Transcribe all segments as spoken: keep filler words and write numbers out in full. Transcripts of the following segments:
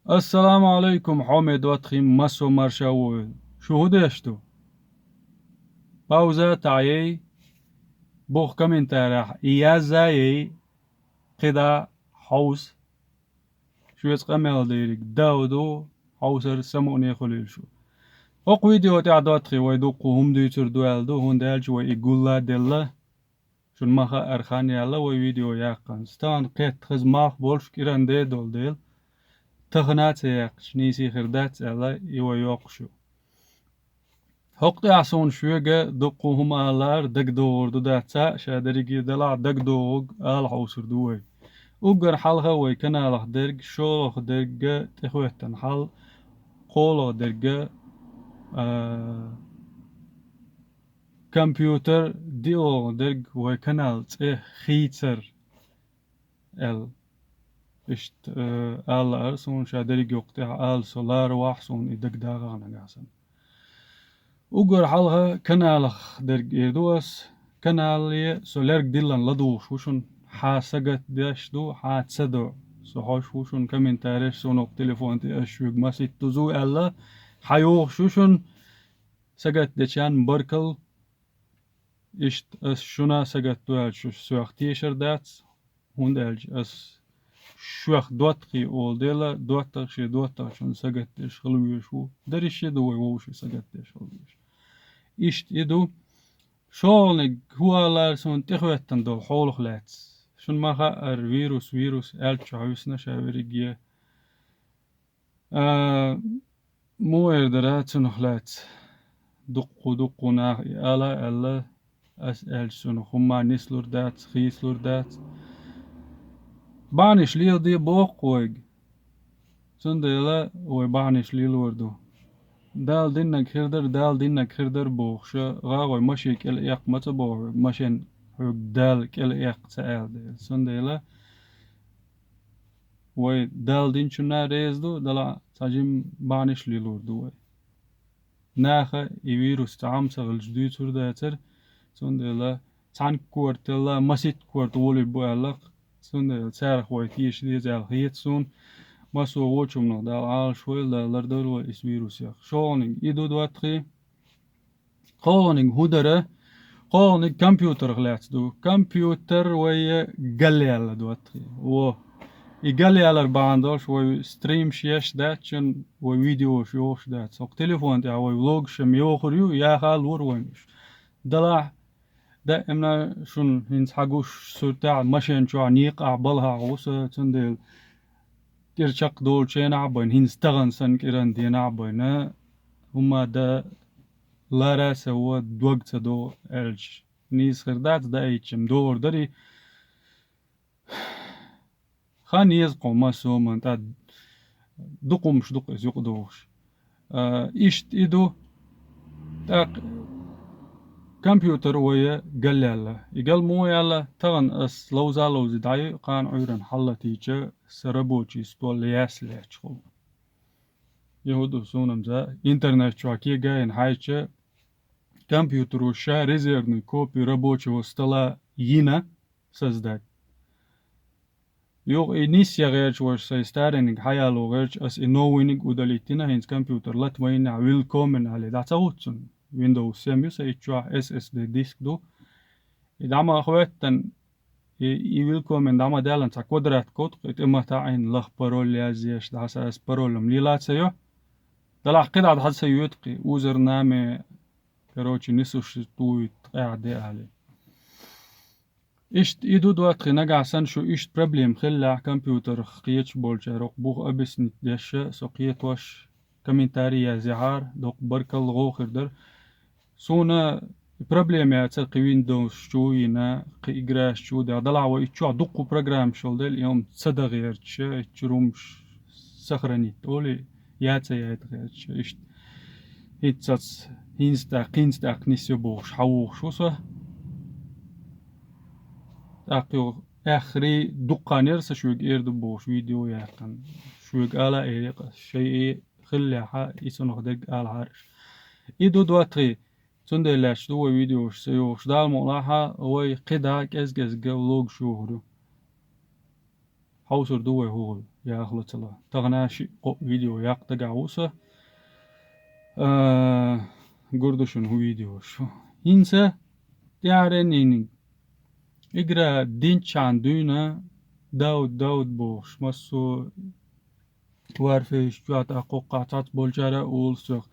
Ассаламу алейкум, хьоме доттагӀий, массо марша ву. Шу хӀун деш ду? Пауза тӀаейла, боху комментарехь и язъяйла, кхидӀа хьовса. Шуьца къамел дийриг дов ду, хьовсар самукъане хуьлийла шу. ХӀокху видео тӀехь, доттагӀий, вай дуккха хӀума дуьйцур ду аьлла ду, хӀунда аьлча вай и гулла а делла, шуна ма-хаъара хан яьлла вай видео яккханца. Тахана кхетта хаза малх болуш кӀиран де долу дела, тахана а ца яьккхича, нийса хир дац аьлла, и вай йоккхуш ю. ХӀокху тӀехь суна шуьга дуккха хӀума алар дагадогӀур ду, дац а, ша дерриге а делахь дагадогӀург ала хьовсур ду вай. Уггар хьалха вай каналах дерг, шолгӀа дерг тӀехӀоьттина хьал, кхоалгӀа дерг, а, компьютер, диъалгӀа дерг вай канал цӀе хийцар аьлла. Иштта, э, ала лаьара суна, ша дерриг йоккха тӀехь ала со лара вахь суна и дагадагӀахь нагахь санна. Уггар хьалха каналах дерг эр ду ас. Канале со лерг диллина ладугӀуш ву шуна. Хьан сагатдеш ду, хьан ца до. Со хьош ву шуна комментареш, суна окху телефон тӀе ас шуьга масийтта дузу аьлла, хьан йохуш ву шуна. Сагатдечарна баркалла. Иштта ас шуна сагатду аьлча, шу соьх тешар дац, хӀунда аьлча ас шуьх доттагӀий олу дела, доттагӀа шен доттагӀчунна сагатдеш хила везаш ву. Дерриш а ду вай вовшийн сагатдеш хила везаш. Иштта и ду. ШолгӀаниг хӀун ала лаьара суна тӀехӀоьттина долу хьолах лаьцна. Шуна ма-хаъара, вирус, вирус аьллачохь висна ша верриге. А, муха эр дара цунах лаьцна? Дуккха, дуккха наха и ала а аьлла, ас аьлча, цунах хӀумма нислур дац, хийцалур дац. Бахьанаш леладе боху-кх вайга. Цундела вай бахьанаш лелор ду. Дала диннарг хир дара, Дала диннарг хир дара бохуш, гӀа вай машен кӀел эккха ма ца боху, машен хьоьга Дала кӀел эккха ца аьлла дела. Цундела вай Дала динчунна реза ду, делахь цхьа жимма бахьанаш лелор ду вай. Наха и вирус цхьа Ӏам ца хилча дуьйцур дацара, цундела цхьана корта тилла, масийтта корта гӀоле бу аьлла-кх, цундела царах вай теша деза аьлла хета суна, массо а вочу хӀуманах Дала Ӏалашвойла, Дала лардойла вай ис вирусех. ШолгӀаниг и ду, доттагӀий. КхоалгӀаниг хӀун дара? КхоалгӀаниг компьютерах лаьцна ду. Компьютер вай галъяьлла, доттагӀий. Во. И галъялар бахьана долуш вай стримаш еш дац, шуна вай видеош йохуш дац. ХӀокху телефон тӀехь вай влогаш-м йохур ю, яха а лора вайна уьш. Делахь, даимна шуна хӀинца хьан гуш суртехь, машен чохь, некъахь, балхахь ву со, цундела кӀира чекхдолу ченахь а байна, хӀинца тахана санна кӀиран денахь а байна, хӀумма дан лара а ца во, дог ца до аьлча, нийса хир дац, даийтча-м догӀур дарий. Хан еза кхо массо а хӀуманна, тӀа дукха хӀумаш ду-кх иза юкъадогӀуш. А, иштта и ду, тӀаккха компьютер вай галъяьлла. И гал муха яьлла, тахана ас ловза а ловзий дӀайо, кхана Ӏуьйранна хьаллатийча, сан рабочий стол яьсса лаьтташ хуьлу. И хӀун ду суна-м за, интернет чохь кегаийна хьаьжча, компьютеро ша резервный копия рабочего стола йина создать. Юха и нисъян гӀерташ, важа сайн старениг хьаяло гӀерташ, ас и новыйниг удалить йина, хӀинца компьютер лата ма йиннехь, willkommen аьлла, дӀа ца хӀутту цунна? Windows семь ю сан итт чохь, S S D диск ду. И дӀа ма хӀоьттина, и, и willkommen дӀа ма даьллина, цхьа квадратка кху-кх, и тӀе ма таӀийна, лаха пароль язъеш, дӀа сан ас пароль-м лела а ца йо. Делахь кхидӀа дӀа ца йоьду-кх и, username, короче, не существует, къаьхьа де аьлла. Иштта и ду, доттагӀий, нагахь санна шу иштта проблема хиллехь, компьютерах кхеташ болчара, хӀокху бух объяснить деш, со кхетош, комментарий язъяхьара, доккха баркалла, гӀо хир дара. Суна и проблема яцара кхин Windows чу йина, кхин играш чу дехьа. Делахь вай итт чохь дуккха программаш йолу дела, и хӀума ца дан гӀерташ, итт чуьра хӀумаш сохранить олий, я ца яйта гӀерташ. Иштта хӀинцац, хӀинца тӀаккха, хӀинца тӀаккха нисъян бохуш, хьан вухуш ву со. ТӀаккха юха аьххарий дуккха нера сан шуьга эр ду бохуш видео яьккхина. Шуьга ала а эр яьккха, шай хиллехьа, и цунах дерг алахьара аша. И ду, доттагӀий, цундела лаьтташ ду вай видеош ца йохуш. Дала мукъалахь, вай кхидӀа кӀез-кӀезга влогаш йохур ю. Хьовсур ду вай хӀу хила. яхало ца ло. Тахана ши-кхо видео яккха дагахь ву со. А, гур ду шуна хӀун видеош. ХӀинца тӀаьхьаренниг игра динччхьана дуьйна Дауд, Дауд бохуш, массо а варфейш чохь тӀаккха кхоккхахь цхьацца болчара а олуш цох.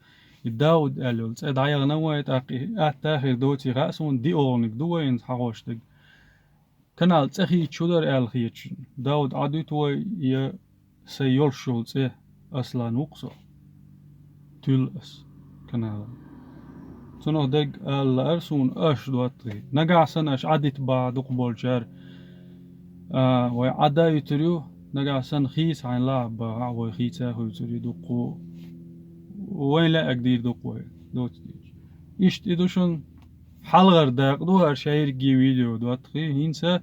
И Дауд аьлла йолу цӀе дӀаяхана вай, тӀаккха и атта хир доций хаьа суна, диъ олуниг ду вайна хьахош дерг. Канал цӀе хийца шу дара аьлла хеташ. Дауд Ӏадуьту вай, я сайн йолуш йолу цӀе Аслан ву-кх со. Туьллу ас канала. Цунах дерг ала лаьара суна, аша доттагӀий. Нагахь санна аша Ӏадита бахьа дукха болчара, а, вай Ӏадуьтур ю, нагахь санна хийца хьайна лахьа бахахь, вай хийца хуьйцур ю дуккха. Вайн лаьаг дийр ду-кх вай, доцца дийцча. Иштта и ду шуна, хьалхара дакъа ду хӀара шайригге видео доттагӀий, хӀинца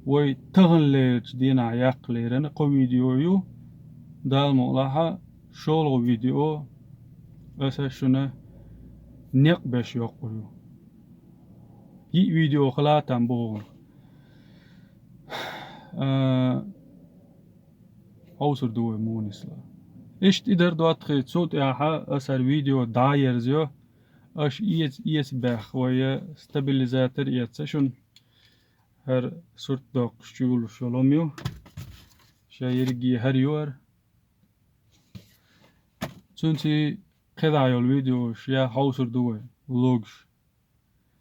вай таханлерчу дийнахь яккха леррина кхо видео ю, Дала мукъалахь, шолгӀа видео аса шуна некъ беш йоккхур ю. Йиъ видео хила там бу хӀуна. А, хьовсур ду вай муха нисло. Иштта и дара доттагӀий, цул тӀаьхьа аса хӀара видео дӀа а ерзайо, аша эца, эца баьхна вай стабилизатор эца шуна. ХӀара сурт доккхуш чу йолуш йолу ма ю. Шайригге хӀара ю хӀара. Цуьнций кхидӀа йолу видеош я хьовсур ду вай, влогаш.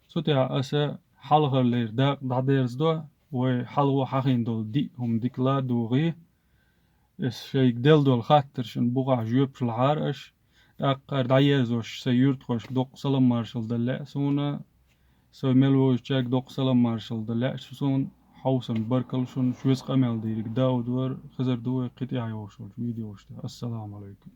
Цу тӀехь аса хьалхара лер дакъа дӀадерзадо, вай хьалха хьахийна долу диъ хӀума дика ла а дохий. Аса шайга делла долу хаттаршна бухахь жоьпаш лахьара аша. ТӀаккха хӀара дӀаерзош сайн юьртахошка доккха салам маршалла дан лаьа суна. Сайн мел вовзачаьрга доккха салам маршалла дан лаьа суна. Хьовсарна баркалла шуна, шуьца къамел дийриг Дауд вара, хезар ду вай кхин тӀехь йолуш волчу видеошна. Ассаламу алайкум.